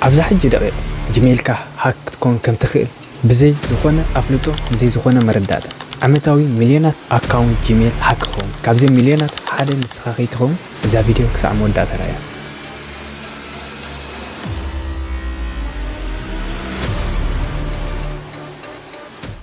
ኣብዛ ሕጂ ደቂቕ ጂሜልካ ሃክ ክትኮን ከም ትኽእል ብዘይ ዝኾነ ኣፍልጦ፣ ብዘይ ዝኾነ መረዳእታ። ዓመታዊ ሚልዮናት ኣካውንት ጂሜል ሃክ ክኸውን። ካብዚኦም ሚልዮናት ሓደ ንስኻ ከይትኸውን እዛ ቪድዮ ክሳዕ መወዳእታ ርኣያ።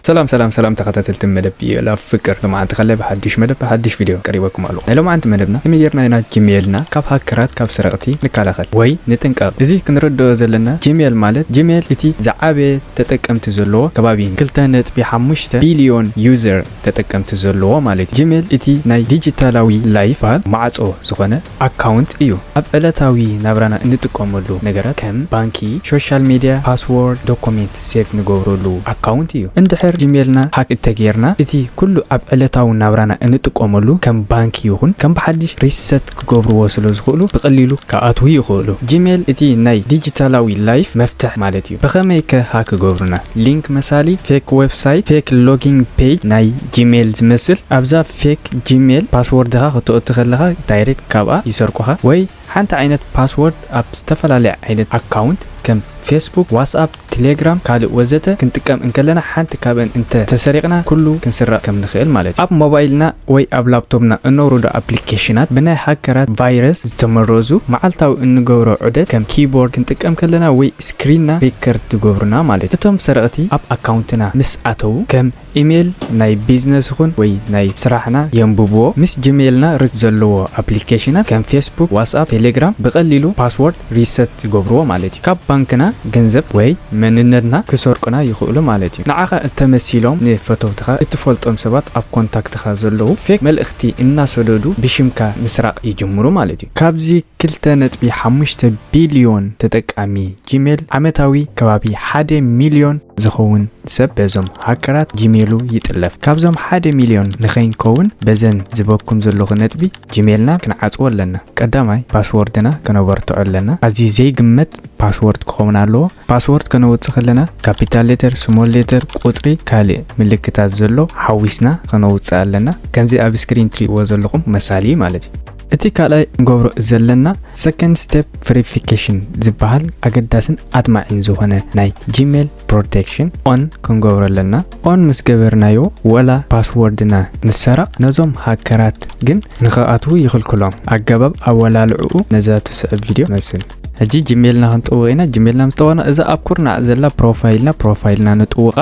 ሰላም ሰላም ሰላም ተኸታተልቲ መደብ ላቭ ፍቅር፣ ሎማዓንቲ ከለ ብሓድሽ መደብ ብሓድሽ ቪድዮ ቀሪበኩም ኣለኹ። ናይ ሎማዓንቲ መደብና ከመይ ጌርና ኢና ጂሜልና ካብ ሃከራት ካብ ሰረቕቲ ንከላኸል ወይ ንጥንቀቕ? እዚ ክንርድኦ ዘለና ጂሜል ማለት ጂሜል እቲ ዝዓበየ ተጠቀምቲ ዘለዎ ከባቢ እዩ። ክልተ ነጥቢ ሓሙሽተ ቢልዮን ዩዘር ተጠቀምቲ ዘለዎ ማለት እዩ። ጂሜል እቲ ናይ ዲጂታላዊ ላይፍ በሃል ማዕጾ ዝኾነ ኣካውንት እዩ። ኣብ ዕለታዊ ናብራና እንጥቀመሉ ነገራት ከም ባንኪ፣ ሶሻል ሚድያ፣ ፓስዎርድ፣ ዶኩሜንት ሴቭ ንገብረሉ ኣካውንት እዩ። እንድሕር ጂሜልና ሃክ እተጌርና እቲ ኩሉ ኣብ ዕለታዊ ናብራና እንጥቀመሉ ከም ባንኪ ይኹን ከም ብሓድሽ ሪሰት ክገብርዎ ስለ ዝኽእሉ ብቐሊሉ ክኣትዉ ይኽእሉ። ጂሜል እቲ ናይ ዲጂታላዊ ላይፍ መፍትሕ ማለት እዩ። ብኸመይ ከ ሃክ ክገብሩና? ሊንክ መሳሊ፣ ፌክ ዌብሳይት፣ ፌክ ሎጊን ፔጅ ናይ ጂሜል ዝመስል። ኣብዛ ፌክ ጂሜል ፓስወርድኻ ክተእቱ ከለኻ ዳይሬክት ካብኣ ይሰርቁኻ። ወይ ሓንቲ ዓይነት ፓስወርድ ኣብ ዝተፈላለየ ዓይነት ኣካውንት ከም ፌስቡክ፣ ዋትስኣፕ፣ ቴሌግራም፣ ካልእ ወዘተ ክንጥቀም እንከለና ሓንቲ ካብአን እንተ ተሰሪቕና ኩሉ ክንስረቕ ከም ንኽእል ማለት እዩ። ኣብ ሞባይልና ወይ ኣብ ላፕቶፕና እነውርዶ ኣፕሊኬሽናት ብናይ ሃከራት ቫይረስ ዝተመረዙ፣ መዓልታዊ እንገብሮ ዑደት ከም ኪቦርድ ክንጥቀም ከለና ወይ ስክሪንና ሪከርድ ትገብሩና ማለት እዩ። እቶም ሰረቕቲ ኣብ ኣካውንትና ምስ ኣተዉ ከም ኢሜል ናይ ቢዝነስ ይኹን ወይ ናይ ስራሕና የንብብዎ። ምስ ጂሜልና ርክ ዘለዎ ኣፕሊኬሽናት ከም ፌስቡክ፣ ዋትስኣፕ፣ ቴሌግራም ብቐሊሉ ፓስወርድ ሪሰት ይገብርዎ ማለት እዩ። ካብ ባንክና ገንዘብ ወይ መንነትና ክሰርቁና ይኽእሉ ማለት እዩ። ንዓኻ እተመሲሎም ንፈተውትኻ እትፈልጦም ሰባት ኣብ ኮንታክትኻ ዘለዉ ፌክ መልእኽቲ እናሰደዱ ብሽምካ ምስራቕ ይጅምሩ ማለት እዩ። ካብዚ ክልተ ነጥቢ ሓሙሽተ ቢልዮን ተጠቃሚ ጂሜል ዓመታዊ ከባቢ ሓደ ሚልዮን ዝኸውን ሰብ በዞም ሃከራት ጂሜሉ ይጥለፍ። ካብዞም ሓደ ሚልዮን ንኸይንከውን በዘን ዝበኩም ዘለኹ ነጥቢ ጂሜልና ክንዓጽዎ ኣለና። ቀዳማይ ፓስወርድና ከነበርትዖ ኣለና። ኣዝዩ ዘይግመት ፓስወርድ ክኸውን ኣለዎ። ፓስወርድ ከነውጽእ ከለና ካፒታል ሌተር፣ ስሞል ሌተር፣ ቁጽሪ፣ ካልእ ምልክታት ዘሎ ሓዊስና ከነውጽእ ኣለና። ከምዚ ኣብ ስክሪን ትሪእዎ ዘለኹም መሳሊ ማለት እዩ። እቲ ካልኣይ ንገብሮ ዘለና ሰከንድ ስቴፕ ቨሪፊኬሽን ዝበሃል ኣገዳስን ኣድማዒን ዝኾነ ናይ ጂሜል ፕሮቴክሽን ኦን ክንገብሮ ኣለና። ኦን ምስ ገበርናዮ ወላ ፓስወርድና ንሰረቕ ነዞም ሃከራት ግን ንኽኣትዉ ይኽልክሎም። ኣገባብ ኣወላልዕኡ ነዛ ትስዕብ ቪድዮ መስል። ሕጂ ጂሜልና ክንጥውቕ ኢና። ጂሜልና ምስ ጠወቕና እዛ ኣብ ኩርናዕ ዘላ ፕሮፋይልና፣ ፕሮፋይልና ንጥውቓ።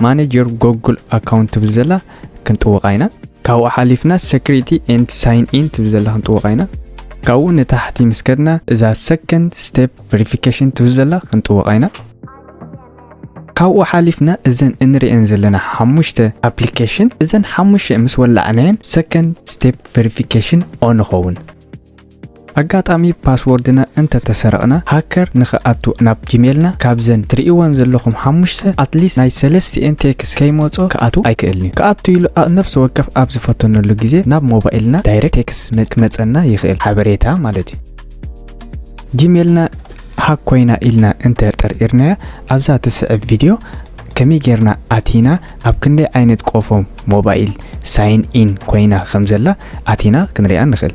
ማኔጅ ዮር ጎግል ኣካውንት ትብል ዘላ ክንጥውቓ ኢና። ካብኡ ሓሊፍና ሴኩሪቲ ኤንድ ሳይን ኢን ትብል ዘላ ክንጥውቓ ኢና። ካብኡ ንታሕቲ ምስ ከድና እዛ ሰከንድ ስቴፕ ቨሪፊኬሽን ትብል ዘላ ክንጥውቓ ኢና። ካብኡ ሓሊፍና እዘን እንሪኤን ዘለና ሓሙሽተ ኣፕሊኬሽን፣ እዘን ሓሙሽተ ምስ ወላዕናየን ሰከንድ ስቴፕ ቨሪፊኬሽን ኦን ንኸውን። ኣጋጣሚ ፓስወርድና እንተተሰረቕና ሃከር ንኽኣቱ ናብ ጂሜልና ካብዘን ትርእይወን ዘለኹም ሓሙሽተ ኣትሊስት ናይ ሰለስቲኤን ቴክስት ከይመጾ ክኣቱ ኣይክእልን እዩ። ክኣቱ ኢሉ ኣብ ነፍሲ ወከፍ ኣብ ዝፈተነሉ ግዜ ናብ ሞባይልና ዳይሬክት ቴክስት መ-፣ ክመጸና ይኽእል፣ ሓበሬታ ማለት እዩ። ጂሜልና ሃክ ኮይና ኢልና እንተ ጠርጢርናያ ኣብዛ ትስዕብ ቪድዮ ከመይ ጌርና ኣቲና ኣብ ክንደይ ዓይነት ቆፎ ሞባይል ሳይን ኢን ኮይና ከም ዘላ ኣቲና ክንሪኣ ንኽእል።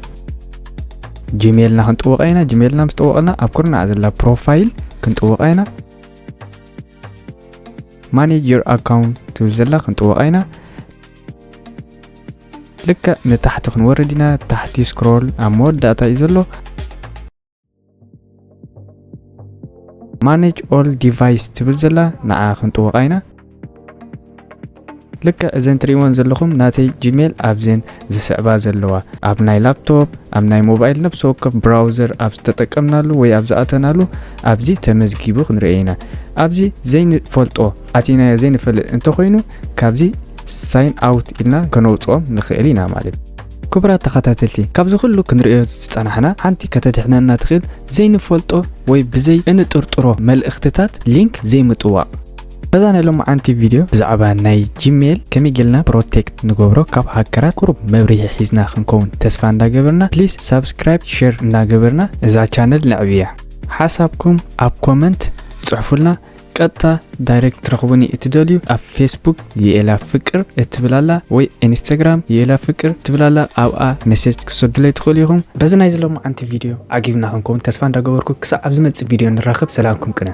ጂሜልና ክንጥውቓ ኢና። ጂሜልና ምስ ጠወቕና ኣብ ኩርናዕ ዘላ ፕሮፋይል ክንጥውቓ ኢና። ማኔጅ ዮር ኣካውንት ትብል ዘላ ክንጥውቓ ኢና። ልክዕ ንታሕቲ ክንወርድ ኢና። ታሕቲ ስክሮል ኣብ መወዳእታ እዩ ዘሎ። ማኔጅ ኦል ዲቫይስ ትብል ዘላ ንዓ ክንጥውቓ ኢና። ልክዕ እዘን ትርእይወን ዘለኹም ናተይ ጂሜል ኣብዘን ዝስዕባ ዘለዋ፣ ኣብ ናይ ላፕቶፕ፣ ኣብ ናይ ሞባይል ነፍሲ ወከፍ ብራውዘር ኣብ ዝተጠቀምናሉ ወይ ኣብ ዝኣተናሉ ኣብዚ ተመዝጊቡ ክንርእዮ ኢና። ኣብዚ ዘይንፈልጦ ኣቲናዮ ዘይንፈልጥ እንተኾይኑ ካብዚ ሳይን ኣውት ኢልና ከነውፅኦም ንኽእል ኢና ማለት እዩ። ክቡራት ተኸታተልቲ፣ ካብዚ ኩሉ ክንርእዮ ዝጸናሕና ሓንቲ ከተድሕነና ትኽእል ዘይንፈልጦ ወይ ብዘይ እንጥርጥሮ መልእኽትታት ሊንክ ዘይምጥዋቕ። በዛ ናይ ሎማዓንቲ ቪድዮ ብዛዕባ ናይ ጂሜል ከመይ ጌልና ፕሮቴክት ንገብሮ ካብ ሃከራት ቁሩብ መብርሂ ሒዝና ክንከውን ተስፋ እንዳገበርና፣ ፕሊስ ሳብስክራይብ፣ ሼር እንዳገበርና እዛ ቻነል ነዕብያ። ሓሳብኩም ኣብ ኮመንት ጽሑፉልና። ቀጥታ ዳይሬክት ትረኽቡኒ እትደልዩ ኣብ ፌስቡክ ዩኤላ ፍቅር እትብላላ ወይ ኢንስታግራም ዩኤላ ፍቅር እትብላላ ኣብኣ ሜሴጅ ክሰዱለይ ትኽእሉ ኢኹም። በዚ ናይ ዝሎማዓንቲ ቪድዮ ዓጊብና ክንከውን ተስፋ እንዳገበርኩ ክሳብ ኣብ ዝመጽእ ቪድዮ ንራኸብ። ሰላምኩም ቅነ።